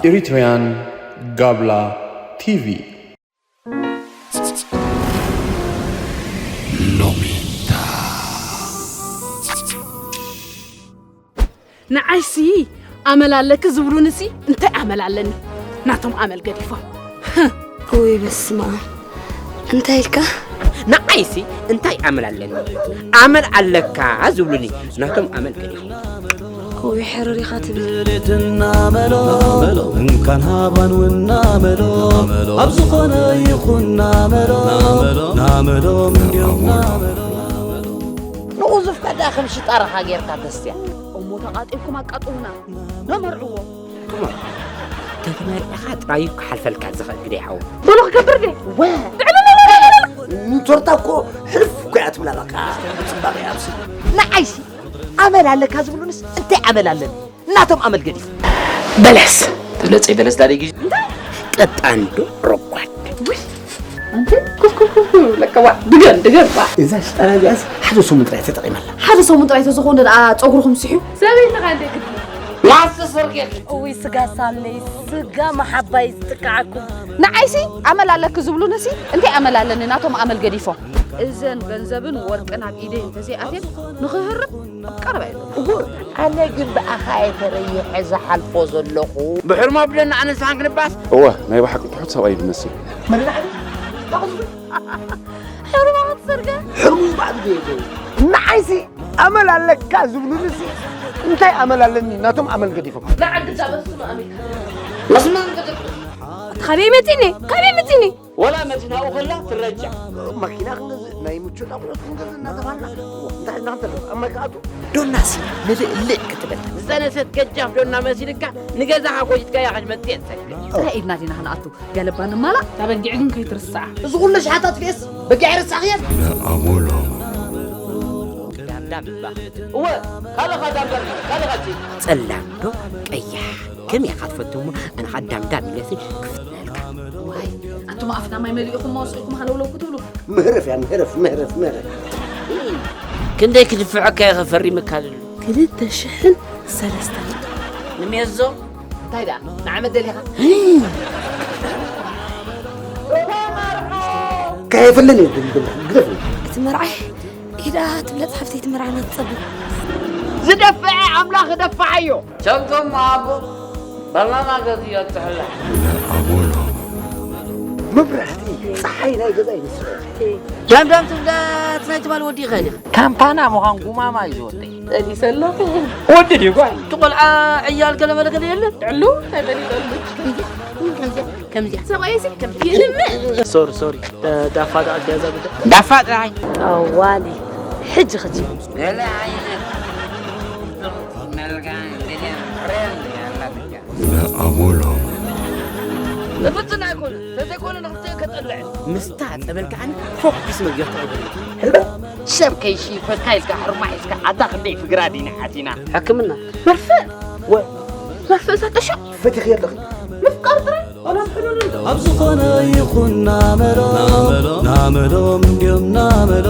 Eritrean Gabla T V. ንዓይሲ ኣመል ኣለኪ ዝብሉንሲ እንታይ ኣመል ኣለኒ? ናቶም ኣመል ገዲፎም። ወይ በስመ ኣብ፣ እንታይ ኢልካ? ንዓይሲ እንታይ ኣመል ኣለኒ? ኣመል ኣለካ ዝብሉኒ ናቶም ኣመል ገዲፎም። ወይ ሕርር ኢኻ ትብል። ሌትና መሎ እንካን ሃባን ውና መሎ ኣብ ዝኾነ ይኹን ናመሎ ናመሎ ምንድዮም ናመሎ ንቑዙፍ ከዳ ከም ሽጣራኻ ጌርካ ተስትያ። እሞ ተቓጢብኩም ኣቃጥሉና። ነመርዕዎ። ተተመርዕኻ ጥራዩ ክሓልፈልካ ዝኽእል ግደ ይሓው። በሎ ክገብር ደ። ንቶርታ እኮ ሕልፍ እኮ እያ ትብላ በቃ። ብፅባቐ እያ ኣብዚ። ንዓይሲ ኣመል ኣለካ ዝብሉንስ እንታይ ኣመል ኣለኒ? እናቶም ኣመል ገዲፉ። በለስ ትብለፀይ በለስ ዳደ ግዜ ቀጣንዶ ረጓድ ለከባ ድገም ድገም ባ እዛ ሽጣራ እዚኣስ ሓደ ሰሙን ጥራይ ተጠቒመላ። ሓደ ሰሙን ጥራይ ተዝኾነ ደኣ ፀጉርኹም ስሕዩ። ሰበይትኻ እንደ ግዲ ላስቲ ስርቂ እውይ ስጋ ሳምነይ ስጋ መሓባይ ዝጥቃዓኩም ንዓይሲ ኣመል ኣለኪ ዝብሉንሲ እንታይ ኣመል ኣለኒ? ናቶም ኣመል ገዲፎም። እዘን ገንዘብን ወርቅን ኣብ ኢደይ እንተዘይኣትየን ንኽህርም ኣብ ቀረባ የለን። እወ ኣነ ግን ብኣኻ እየ ተረይሐ ዝሓልፎ ዘለኹ። ብሕርሞ ብለና ኣነሳን ክንባስ እወ ናይ ብሓቂ ትሑት ሰብኣይ ዝመስል። መላዕሊ ሕሩማ ክትሰርገ ሕርሙ ባዕሉ ዶ የለው? ንዓይሲ ኣመል ኣለካ ዝብሉንሲ እንታይ ኣመል ኣለኒ? ናቶም ኣመል ገዲፎም። ንዓዲ ዛበስኑ ኣሜሪካ መስመ ካበይ መፂኒ? ካበይ መፂኒ? ወላ መኪናኡ ከላ ትረጃ ማኪና ክንገዝእ ናይ ምቹ ኣቑሑት ክንገዝእ እናተባህልና እንታይ እናንተ ኣብ ማይ ክኣቱ ዶናሲ ንልእልእ ክትብል ዝጠነሰት ገጃፍ ዶና መሲልካ ንገዛኻ ጎይትካያ ክትመፅእ የፀግዕ ጥራይ ኢድና ዲና ክንኣቱ ገለባ ንማላእ። እታ በጊዕ ግን ከይትርስዓ። እዚ ኩሉ ሸሓት ኣጥፊኤስ በጊዕ ኣይረሳዕኽየን። ኣሞሎም ዳምዳም እባ እወ ካልኻ ዳምዳም ካልኻ ፂ ጸላም ዶ ቀያሕ ከመይ ኢኻ ትፈቱ እሞ ኣነ ኸዓ ዳምዳም ኢለሲ ክፍትነልካ። ዋይ ኣቱም ኣፍና ማይ መሊእኹም መወስኢኹም ሃለውለው ክትብሉ። ምህርፍ እያ ምህርፍ ምህርፍ ምህርፍ። ክንደይ ክድፍዐካ ኢኸ ፈሪመካ ዘሎ። ክልተ ሽሕን ሰለስተ ንሜዞ እንታይ ደኣ ንዓመት ደሊኻ ከየፍልን እዩ ድምድም ግደፍ። እቲ መርዓይ ኢዳ ትብለጽ ሓፍተይ እቲ መርዓና ትጸብቕ። ዝደፍዐ ኣምላኽ ደፍዓዮ። ሰብቶም ኣቦ በርናና ገዝዮ ትሕላ ኣሞሎም መብራህቲ ፀሓይ ናይ ገዛ ይመስል። ዳምዳም ትብዳት ናይ ትባል ወዲ ይኸእል ኢኻ። ካምፓና ምዃን ጉማማ እዩ ዝወደይ። ጠሊሰ ኣለኹ። ወዲ ድዩ ጓል? እቲ ቆልዓ ዕያል ገለ መለ ገለ የለን? ዕሉ ተጠሊጠሉ። ከምዚያ ሰብኣይሲ የልምዕ። ሶሪ ሶሪ ዳፋ ዳኣ ገዛ ጉዳይ ዳፋ ጥራይ ጠዋሊ ሕጂ ኽጂ ገለ ዓይነት መልካ ገለ ሬም ያላትካ ኣሞሎም ንፍትና ኣይኮነ ተዘይኮነ ንክልተ ከጠልዕ ምስታ ጸበል ከዓኒ ፎክስ መግቢያ ተቐበል ሕልበት ሰብ ከይሽፈካ ኢልካ ሕርማ ሒዝካ ኣታ ክንደይ ፍግራ ዲና ሓቲና ሕክምና መርፍእ ወ መርፍእ ሰጠሾ ፈቲኺ ኣለኺ ምፍቃር ጥራይ ዋላ ሕሉል ኣብ ዝኾነ ይኹን ናመሎ ናመሎም እንድዮም ናመሎ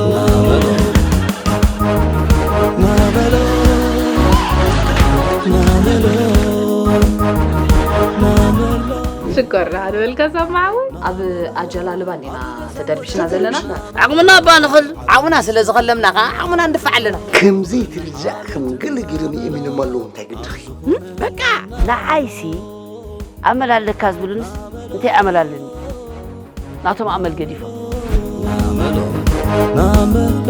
ናመሎ ናመሎ ናመሎ ሽኮር ንበልካ ሰማዕዊ ኣብ ኣጀላልባ እንዲና ተደርቢሽና ዘለና ዓቕምና እባ ንኽል ዓቕምና ስለ ዝኸለምና ከዓ ዓቕምና ንድፋዕ ኣለና ከምዘይትርዳእ ከም ገለ ገይሮም የእሚኖም ኣለዉ እንታይ ግድኺ በቃ ንዓይሲ ኣመል ኣለካ ዝብሉንስ እንታይ ኣመል ኣለኒ ናቶም ኣመል ገዲፎም ናመሎ